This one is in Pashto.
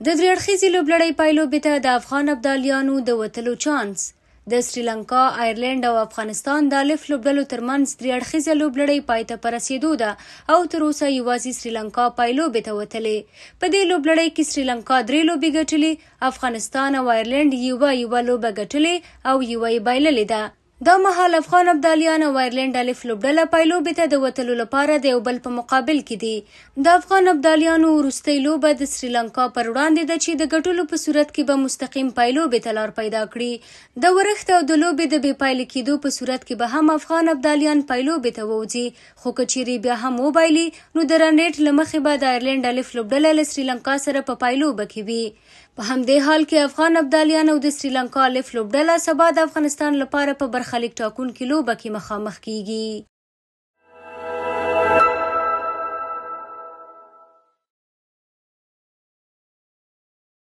د درې اړخیزې لوبلړۍ پایلوبې ته د افغان ابدالیانو د وتلو چانس. د سریلانکا، آیرلینډ او افغانستان د الف لوبډلو ترمنځ درې اړخیزه لوبلړۍ پای ته په رسېدو ده او تر اوسه یوازې سریلانکا پایلوبې ته وتلې. په دې لوبلړۍ کې سریلانکا درې لوبې ګټلې، افغانستان او آیرلینډ یوه یوه لوبه ګټلې او یوه یې بایللې ده. دا مهال افغان ابدالیان او آیرلینډ الف لوبډله پایلوبې ته د وتلو لپاره د یو بل په مقابل کې دي. د افغان ابدالیانو وروستۍ لوبه د سریلانکا پر وړاندې ده چې د ګټلو په صورت کې به مستقیم پایلوبې ته لار پیدا کړي. د ورښت او د لوبې د بې پایلې کېدو په صورت کې به هم افغان ابدالیان پایلوبې ته ووځي، خو که چیرې بیا هم وبایلي نو د رن ریټ له مخې به د آیرلینډ الف لوبډله له سریلانکا سره په پایلوبه کې وي. په همدې حال کې افغان ابدالیان او د سریلانکا الف لوبډله سبا د افغانستان لپاره په برخلیک ټاکونکې لوبه کې مخامخ کیږي.